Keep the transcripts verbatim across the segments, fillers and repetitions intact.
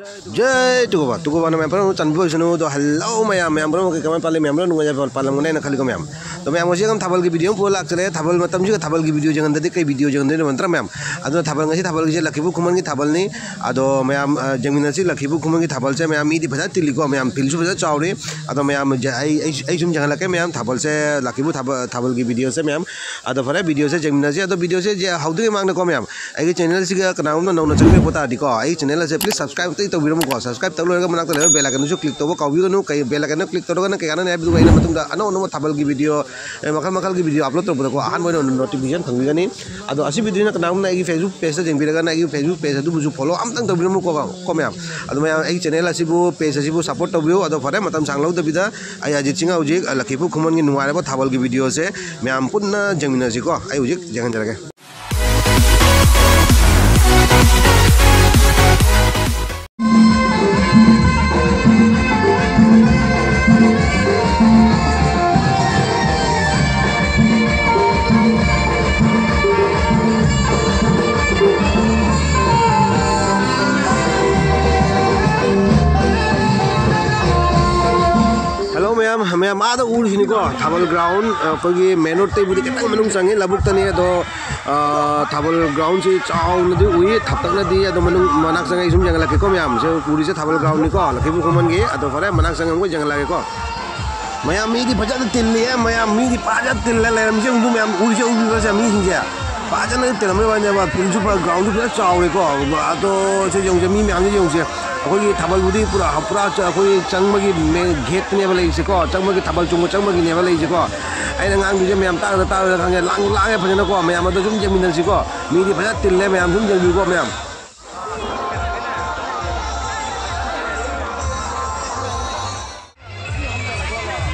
ꯖꯩ ꯇꯨꯀꯣꯕ, ꯇꯨꯀꯣꯕꯅ ꯃꯌꯥꯝ ꯄꯨꯝꯅꯃꯛ ꯆꯟꯕ ꯑꯣꯏꯁꯅꯨ꯫ ꯑꯗꯣ ꯍꯜꯂꯣ ꯃꯌꯥꯝ, ꯃꯌꯥꯝ ꯄꯨꯝꯅꯃꯛ ꯀꯩ ꯀꯃꯥꯏꯅ ꯄꯥꯜꯂꯤ? ꯃꯌꯥꯝ ꯂꯣꯏꯅ ꯅꯨꯡꯉꯥꯏꯖꯕ ꯄꯥꯜꯂꯝꯒꯅꯤ ꯍꯥꯏꯅ ꯈꯜꯂꯤꯀꯣ ꯃꯌꯥꯝ꯫ ꯑꯗꯣ ꯃꯌꯥꯝ ꯉꯁꯤ ꯑꯃ ꯊꯥꯕꯜꯒꯤ ꯚꯤꯗꯤꯑꯣ ꯑꯃ ꯄꯨꯔ ꯂꯥꯛꯆꯔꯦ꯫ ꯊꯥꯕꯜ ꯃꯇꯝꯁꯤꯒ ꯊꯥꯕꯜꯒꯤ ꯚꯤꯗꯤꯑꯣ ꯌꯦꯡꯍꯟꯗꯗꯤ ꯀꯩ ꯚꯤꯗꯤꯑꯣ ꯌꯦꯡꯍꯟꯗꯣꯏꯅꯣ ꯅꯠꯇ꯭ꯔꯥ ꯃꯌꯥꯝ? ꯑꯗꯨꯅ ꯊꯥꯕꯜ ꯉꯁꯤ ꯊꯥꯕꯜꯒꯤꯁꯦ ꯂꯛꯈꯤꯕꯨ ꯈꯨꯃꯟꯒꯤ ꯊꯥꯕꯜꯅꯤ꯫ ꯑꯗꯣ ꯃꯌꯥꯝ, ꯑ, ꯌꯦꯡꯃꯤꯟꯅꯁꯤ꯫ ꯂꯛꯈꯤꯕꯨ ꯈꯨꯃꯟꯒꯤ ꯊꯥꯕꯜꯁꯦ ꯃꯌꯥꯝ ꯃꯤꯗꯤ ꯐꯖꯅ ꯇꯤꯜꯂꯤꯀꯣ ꯃꯌꯥꯝ, ꯐꯤꯜꯁꯨ ꯐꯖꯅ ꯆꯥꯎꯔꯤ꯫ ꯑꯗꯣ ꯃꯌꯥꯝ ꯖ-, ꯑꯩ, ꯑꯩ, ꯑꯩ ꯁꯨꯝ ꯌꯦꯡꯍꯜꯂꯛꯀꯦ ꯃꯌꯥꯝ ꯊꯥꯕꯜꯁꯦ, ꯂꯛꯈꯤꯕꯨ ꯊꯥꯕꯜ, ꯊꯥꯕꯜꯒꯤ ꯚꯤꯗꯤꯑꯣꯁꯦ ꯃꯌꯥꯝ꯫ ꯑꯗꯣ ꯐꯔꯦ, ꯚꯤꯗꯤꯑꯣꯁꯦ ꯌꯦꯡꯃꯤꯟꯅꯁꯤ꯫ ꯑꯗꯣ ꯚꯤꯗꯤꯑꯣꯁꯦ ꯖ-, ꯍꯧꯗ꯭ꯔꯤꯉꯩ ꯃꯃꯥꯡꯗꯀꯣ ꯃꯌꯥꯝ, ꯑꯩꯒꯤ ꯆꯦꯅꯦꯜꯁꯤꯒ ꯀꯅꯥꯒꯨꯝꯕ ꯅꯧꯅ ꯆꯪꯕꯤꯔꯛꯄ ꯇꯥꯔꯗꯤꯀꯣ, ꯑꯩꯒꯤ ꯆꯦꯅꯦꯜ ꯑꯁꯦ please subscribe ꯑꯝꯇ ꯇꯧꯕꯤꯔꯝꯃꯨꯀꯣ꯫ Subscribe ꯇꯧ ꯂꯣꯏꯔꯒ ꯃꯅꯥꯛꯇ ꯂꯩꯕ bell icon-ꯗꯨꯁꯨ click ꯇꯧꯕ ꯀꯥꯎꯕꯤꯒꯅꯨ꯫ ꯀꯩ bell icon-ꯗꯣ click ꯇꯧꯔꯒꯅ ꯀꯩ ꯀꯥꯟꯅꯅꯤ ꯍꯥꯏꯕꯗꯨ ꯑꯩꯅ ꯃꯇꯨꯡꯗ ꯑꯅꯧ ꯑꯅꯧꯕ ꯊꯥꯕꯜꯒꯤ ꯚꯤꯗꯤꯑꯣ, ꯑꯦ, ꯃꯈꯜ ꯃꯈꯜꯒꯤ ꯚꯤꯗꯤꯑꯣ upload ꯇꯧꯕꯗꯀꯣ ꯑꯍꯥꯟꯕ ꯑꯣꯏꯅ notification ꯐꯪꯕꯤꯒꯅꯤ꯫ ꯑꯗꯣ ꯑꯁꯤ ꯚꯤꯗꯤꯑꯣꯅ ꯀꯅꯥꯒꯨꯝꯕꯅ ꯑꯩꯒꯤ Facebook page-ꯇ ꯌꯦꯡꯕꯤꯔꯒꯅ ꯑꯩꯒꯤ Facebook page ꯑꯗꯨꯕꯨꯁꯨ follow ꯑꯝꯇꯪ ꯇꯧꯕꯤꯔꯝꯃꯨꯀꯣ, ꯀꯣ ꯃꯌꯥꯝ꯫ ꯑꯗꯣ ꯃꯌꯥꯝ ꯑꯩꯒꯤ ꯆꯦꯅꯦꯜ ꯑꯁꯤꯕꯨ, page ꯑꯁꯤꯕꯨ support ꯇꯧꯕꯤꯌꯨ꯫ ꯑꯗꯣ ꯐꯔꯦ, ꯃꯇꯝ ꯁꯥꯡ ꯂꯧꯗꯕꯤꯗ ꯑꯩ ꯑꯖꯤꯠ ꯁꯤꯡꯍ ꯍꯧꯖꯤꯛ ꯂꯛꯈꯤꯄꯨ ꯈꯨꯃꯟꯒꯤ ꯅꯨꯡꯉꯥꯏꯔꯕ ꯊꯥꯕꯜꯒꯤ ꯚꯤꯗꯤꯑꯣꯁꯦ ꯃꯌꯥꯝ ꯄꯨꯟꯅ ꯌꯦꯡꯃꯤꯟꯅꯁꯤꯀꯣ꯫ ꯑꯩ ꯍꯧꯖꯤꯛ ꯌꯦꯡꯍꯟꯖꯔꯒꯦ꯫ Hello ꯃꯌꯥꯝ, ꯃꯌꯥꯝ ꯑꯥꯗ ꯎꯔꯤꯁꯤꯅꯤꯀꯣ, ꯊꯥꯕꯜ ground, ꯑ, ꯑꯩꯈꯣꯏꯒꯤ main road-ꯇꯩꯕꯨꯗꯤ ꯈꯤꯇꯪ ꯃꯅꯨꯡ ꯆꯪꯉꯤ, ꯂꯧꯕꯨꯛꯇꯅꯤ꯫ ꯑꯗꯣ, ꯑ, ꯊꯥꯕꯜ ground-ꯁꯤ ꯆꯥꯎꯅꯗꯤ ꯎꯏ, ꯊꯞꯇꯛꯅꯗꯤ꯫ ꯑꯗꯣ ꯃꯅꯨꯡ, ꯃꯅꯥꯛ ꯆꯪꯉ ꯑꯩ ꯁꯨꯝ ꯌꯦꯡꯍꯜꯂꯛꯀꯦꯀꯣ ꯃꯌꯥꯝ꯫ ꯁꯦ ꯎꯔꯤꯁꯦ ꯊꯥꯕꯜ ground-ꯅꯤꯀꯣ, ꯂꯛꯈꯤꯄꯨ ꯈꯨꯃꯟꯒꯤ꯫ ꯑꯗꯣ ꯐꯔꯦ, ꯃꯅꯥꯛ ꯆꯪꯉ ꯑꯃꯨꯛ ꯌꯦꯡꯍꯜꯂꯛꯑꯒꯦꯀꯣ꯫ ꯃꯌꯥꯝ ꯃꯤꯗꯤ ꯐꯖꯅ ꯇꯤꯜꯂꯤꯍꯦ, ꯃꯌꯥꯝ ꯃꯤꯗꯤ ꯐꯖꯅ ꯇꯤꯜꯂꯦ ꯂꯩꯔꯝꯃꯤꯁꯦ꯫ ꯎꯕꯨ ꯃꯌꯥꯝ ꯎꯔꯤꯁꯦ, ꯎꯕꯤꯕꯁꯦ ꯃꯤꯁꯤꯡꯁꯦ ꯐꯖꯅ ꯇꯤꯜꯂꯝꯕꯩ ꯋꯥꯅꯦꯕ꯫ Field-ꯁꯨ ꯐ-, ground-ꯁꯨ ꯐꯖꯅ ꯆꯥꯎꯋꯦꯀꯣ꯫ ꯑꯗꯣ ꯁꯤ ꯌꯦꯡꯉꯨꯁꯦ, ꯃꯤ ꯃꯌꯥꯝꯁꯦ ꯌꯦꯡꯉꯨꯁꯦ꯫ ꯑꯩꯈꯣꯏꯒꯤ ꯊꯥꯕꯜꯕꯨꯗꯤ ꯄꯨꯔꯥ, ꯄꯨꯔꯥ ꯆ-, ꯑꯩꯈꯣꯏ ꯆꯪꯕꯒꯤ main gate-ꯅꯦꯕ ꯂꯩꯔꯤꯁꯦꯀꯣ꯫ ꯆꯪꯕꯒꯤ ꯊꯥꯕꯜ ꯆꯣꯡꯕ ꯆꯪꯕꯒꯤꯅꯦꯕ ꯂꯩꯔꯤꯁꯦꯀꯣ꯫ ꯑꯩꯅ ꯉꯥꯡꯗꯣꯏꯁꯦ ꯃꯌꯥꯝ ꯇꯥꯒꯗ꯭ꯔꯥ ꯇꯥꯔꯣꯏꯗ꯭ꯔꯥ ꯈꯪꯗꯦ꯫ ꯂꯥꯡ-, ꯂꯥꯡꯉꯦ ꯐꯖꯅꯀꯣ꯫ ꯃꯌꯥꯝ ꯑꯗꯣ ꯁꯨꯝ ꯌꯦꯡꯃꯤꯟꯅꯁꯤꯀꯣ꯫ ꯃꯤꯗꯤ ꯐꯖꯅ ꯇꯤꯜꯂꯦ, ꯃꯌꯥꯝ ꯁꯨꯝ ꯌꯦꯡꯕꯤꯌꯨꯀꯣ ꯃꯌꯥꯝ꯫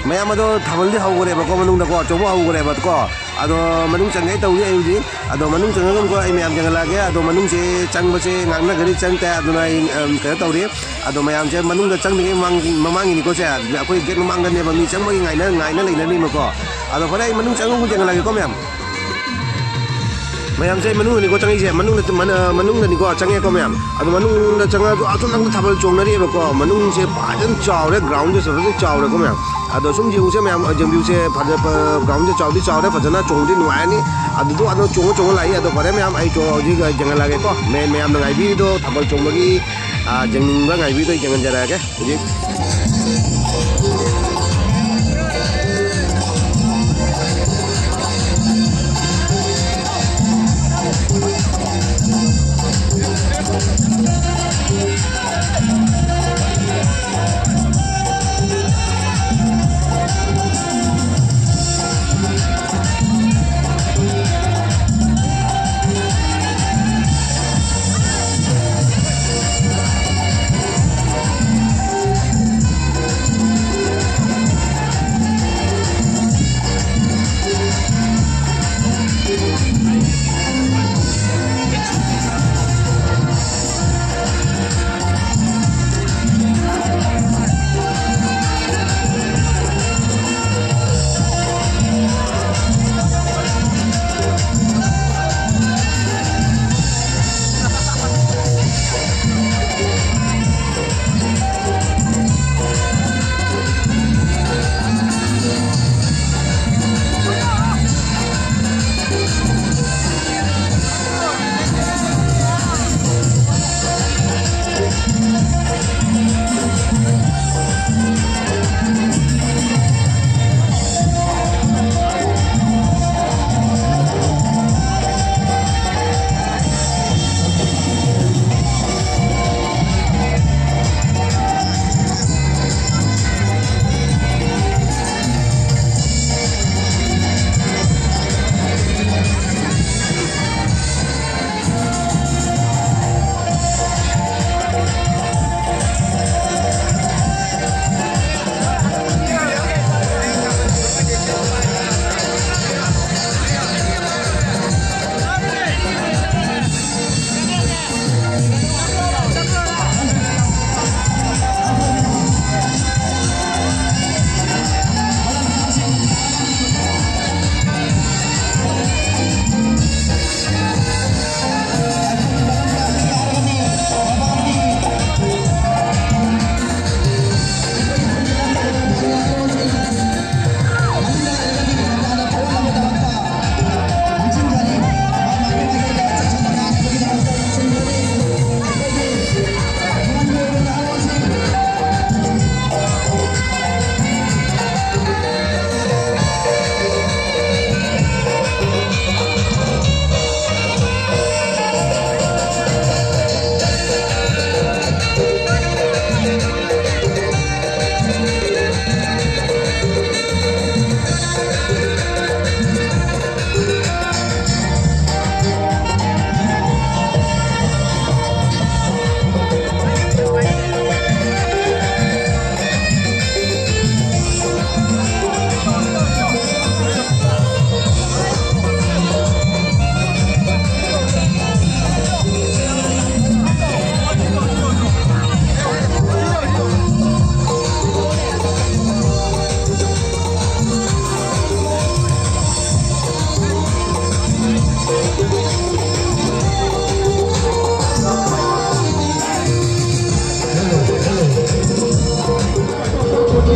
ꯃꯌꯥꯝ ꯑꯗꯣ ꯊꯥꯕꯜꯗꯤ ꯍꯧꯈ꯭ꯔꯦꯕꯀꯣ, ꯃꯅꯨꯡꯗꯀꯣ, ꯑꯆꯧꯕ ꯍꯧꯈ꯭ꯔꯦꯕꯀꯣ꯫ ꯑꯗꯣ ꯃꯅꯨꯡ ꯆꯪꯒꯦ ꯇꯧꯔꯤ ꯑꯩ ꯍꯧꯖꯤꯛ꯫ ꯑꯗꯣ ꯃꯅꯨꯡ ꯆꯪꯉꯒ ꯑꯃꯨꯛꯀ ꯑꯩ ꯃꯌꯥꯝ ꯌꯦꯡꯍꯜꯂꯛꯑꯒꯦ꯫ ꯑꯗꯣ ꯃꯅꯨꯡꯁꯦ ꯆꯪꯕꯁꯦ ꯉꯥꯡꯅꯒꯅꯤ, ꯆꯪ ꯇꯥꯏ꯫ ꯑꯗꯨꯅ ꯑꯩ, ꯑꯝ, ꯀꯩꯅꯣ ꯇꯧꯔꯤ꯫ ꯑꯗꯣ ꯃꯌꯥꯝꯁꯦ ꯃꯅꯨꯡꯗ ꯆꯪꯗ꯭ꯔꯤꯉꯩ ꯃꯃꯥꯡ-, ꯃꯃꯥꯡꯒꯤꯅꯤꯀꯣ ꯁꯦ, ꯑꯩꯈꯣꯏ gate ꯃꯃꯥꯡꯗꯅꯦꯕ ꯃꯤ ꯆꯪꯕꯒꯤ ꯉꯥꯏꯅ, ꯉꯥꯏꯅ ꯂꯩꯅꯔꯤꯕꯀꯣ꯫ ꯑꯗꯣ ꯐꯔꯦ, ꯑꯩ ꯃꯅꯨꯡ ꯆꯪꯉꯒ ꯌꯦꯡꯍꯜꯂꯛꯑꯒꯦꯀꯣ ꯃꯌꯥꯝ꯫ ꯃꯌꯥꯝꯁꯦ ꯑꯩ ꯃꯅꯨꯡꯗꯅꯤꯀꯣ ꯆꯪꯉꯛꯏꯁꯦ, ꯃꯅꯨꯡꯗ, ꯃꯅ-, ꯃꯅꯨꯡꯗꯅꯤꯀꯣ ꯆꯪꯉꯛꯑꯦꯀꯣ ꯃꯌꯥꯝ꯫ ꯑꯗꯣ ꯃꯅꯨꯡꯗ ꯆꯪꯉꯛꯑꯁꯨ ꯑꯁꯣꯝ ꯅꯥꯀꯟꯗ ꯊꯥꯕꯜ ꯆꯣꯡꯅꯔꯤꯑꯕꯀꯣ꯫ ꯃꯅꯨꯡꯁꯦ ꯐꯖꯅ ꯆꯥꯎꯔꯦ, ground ꯁꯦ ꯐꯖꯅ ꯆꯥꯎꯔꯦꯀꯣ ꯃꯌꯥꯝ꯫ ꯑꯗꯣ ꯁꯨꯝ ꯌꯦꯡꯉꯨꯁꯦ ꯃꯌꯥꯝ, ꯌꯦꯡꯕꯤꯌꯨꯁꯦ꯫ ꯐꯖ-, ꯐ-, ground ꯁꯦ ꯆꯥꯎꯗꯤ ꯆꯥꯎꯔꯦ, ꯐꯖꯅ ꯆꯣꯡꯗꯤ ꯅꯨꯡꯉꯥꯏꯔꯅꯤ꯫ ꯑꯗꯨꯗꯣ ꯑꯗꯨꯝ ꯆꯣꯡꯉ ꯆꯣꯡꯉ ꯂꯥꯛꯏ꯫ ꯑꯗꯣ ꯐꯔꯦ ꯃꯌꯥꯝ, ꯑꯩ ꯆꯣ-, ꯍꯧꯖꯤꯛ ꯌꯦꯡꯍꯜꯂꯛꯑꯒꯦꯀꯣ꯫ ꯃꯌꯥꯝ, ꯃꯌꯥꯝꯅ ꯉꯥꯏꯕꯤꯔꯤꯗꯣ ꯊꯥꯕꯜ ꯆꯣꯡꯕꯒꯤ, ꯑ, ꯌꯦꯡꯅꯤꯡꯕ ꯉꯥꯏꯕꯤꯔꯤꯗꯣ ꯑꯩ ꯌꯦꯡꯍꯟꯖꯔꯛꯑꯒꯦ ꯍꯧꯖꯤꯛ꯫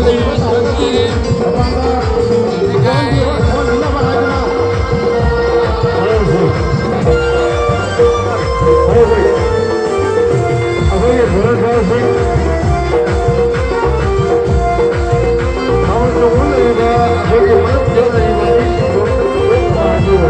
ꯂꯩꯔꯤꯕ ꯇꯥꯔꯒꯗꯤ ꯃꯄꯥꯟꯗ ꯂꯩꯀꯥꯏ ꯍꯣꯟꯕꯤꯅꯕ ꯍꯥꯏꯗꯅ ꯍꯣꯏ, ꯍꯣꯏ꯫ ꯍꯣꯏ, ꯍꯣꯏ꯫ ꯑꯩꯈꯣꯏꯒꯤ ꯚꯣꯂꯟꯇꯤꯌꯔꯁꯤꯡ ꯊꯥꯕꯜ ꯆꯣꯡꯕ ꯂꯩꯔꯤꯕ ꯑꯩꯈꯣꯏꯒꯤ ꯃꯔꯨꯞ ꯂꯩꯔꯤꯕ ꯃꯤꯁꯤꯡꯗꯣ ꯂꯣꯏꯅ ꯍꯥꯏꯕꯤꯌꯨ꯫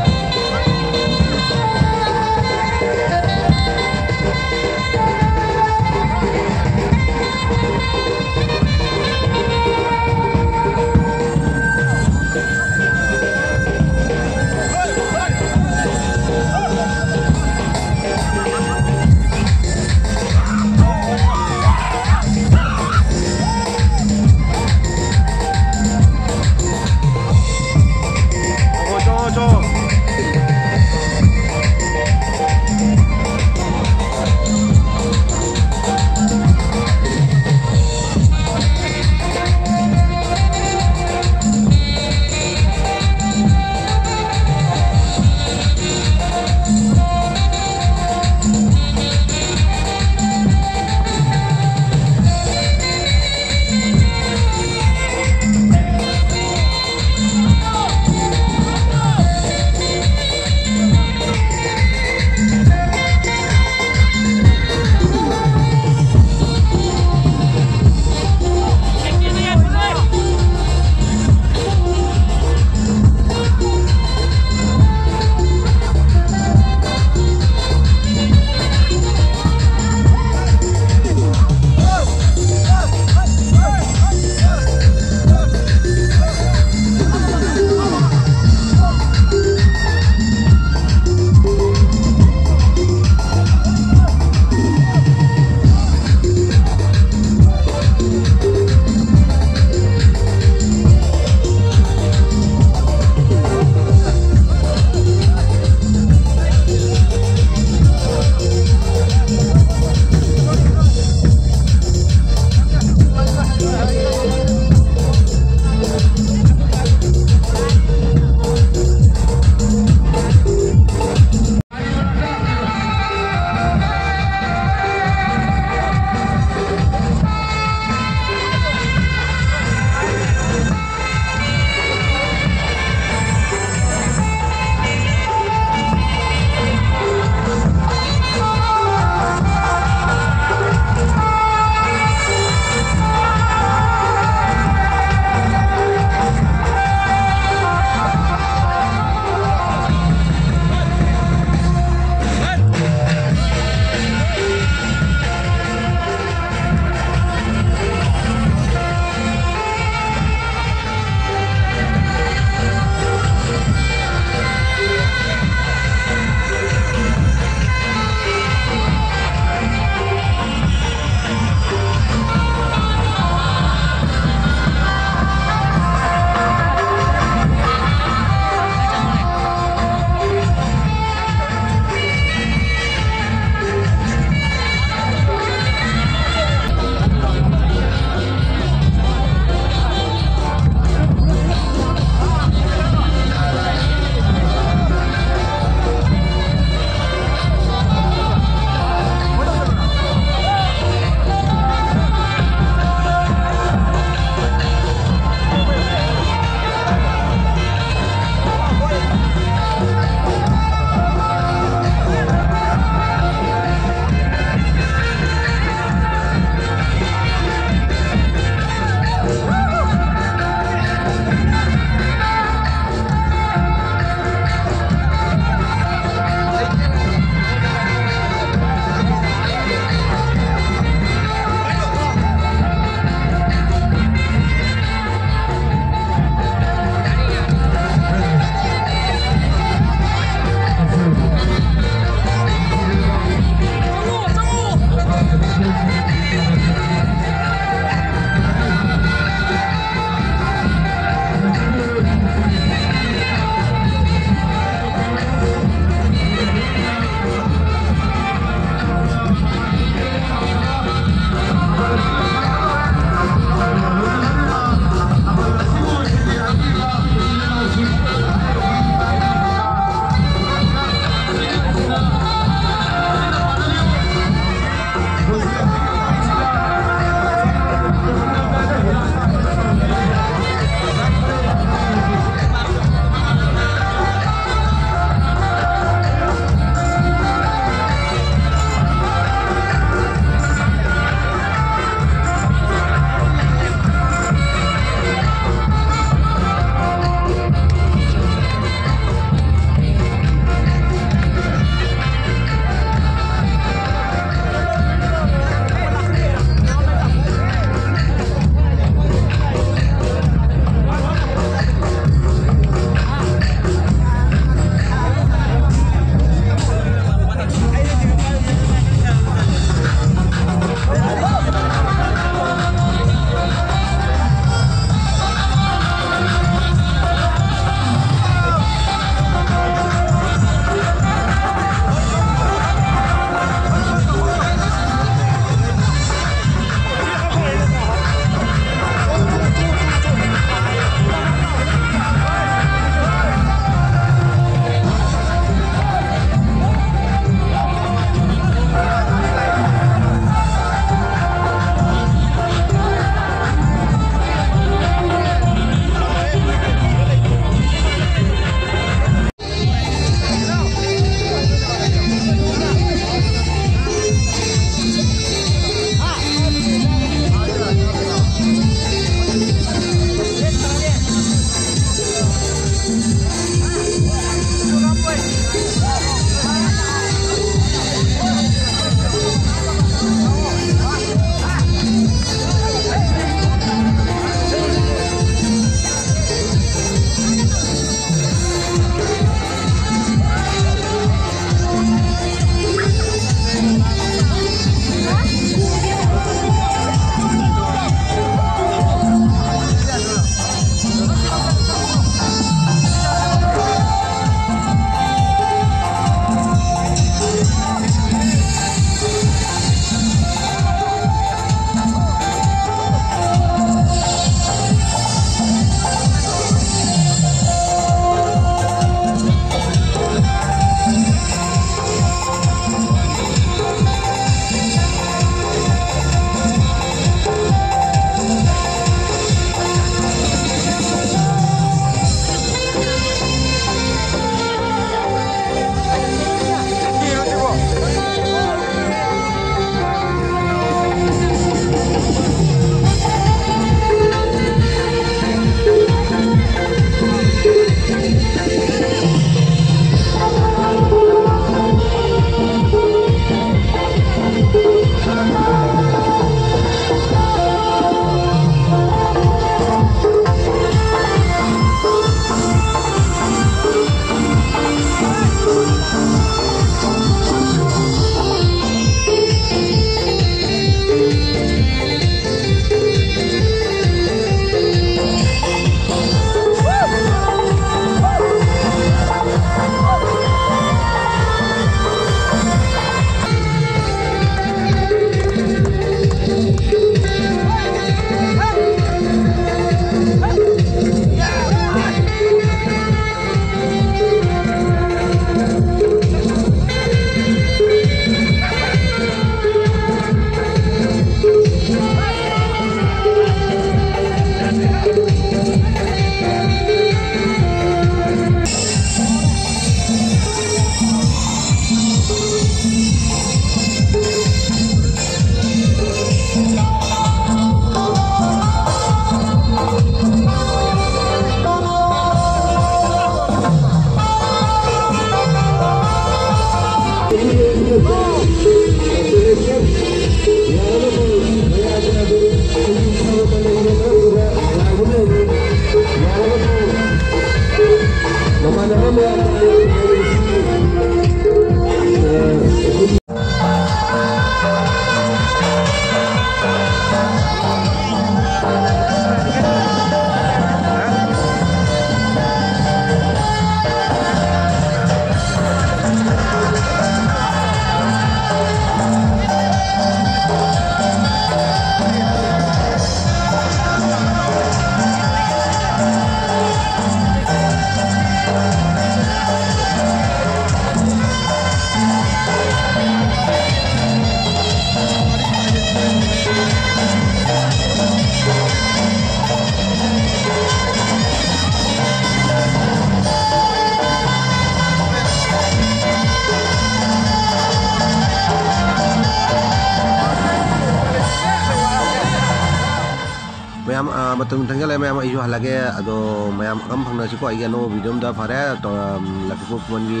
ꯃꯇꯝ ꯊꯦꯡꯖꯜꯂꯛꯑꯦ ꯃꯌꯥꯝ, ꯑꯩꯁꯨ ꯍꯜꯂꯒꯦ꯫ ꯑꯗꯣ ꯃꯌꯥꯝ ꯑꯗꯨꯝ ꯐꯪꯅꯁꯤꯀꯣ, ꯑꯩꯒꯤ ꯑꯅꯧꯕ ꯚꯤꯗꯤꯑꯣ ꯑꯃꯗ꯫ ꯐꯔꯦ, ꯇꯣ-, ꯎꯝ, ꯂꯛꯈꯤꯄꯨꯔ ꯈꯨꯃꯟꯒꯤ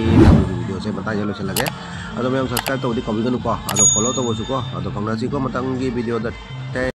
ꯚꯤꯗꯤꯑꯣꯁꯦ ꯃꯇꯥꯡꯁꯤꯗ ꯂꯣꯏꯁꯤꯜꯂꯒꯦ꯫ ꯑꯗꯣ ꯃꯌꯥꯝ subscribe ꯇꯧꯕꯗꯤ ꯀꯥꯎꯕꯤꯒꯅꯨꯀꯣ, ꯑꯗꯣ follow ꯇꯧꯕꯁꯨꯀꯣ꯫ ꯑꯗꯣ ꯐꯪꯅꯁꯤꯀꯣ ꯃꯊꯪꯒꯤ ꯚꯤꯗꯤꯑꯣꯗ꯫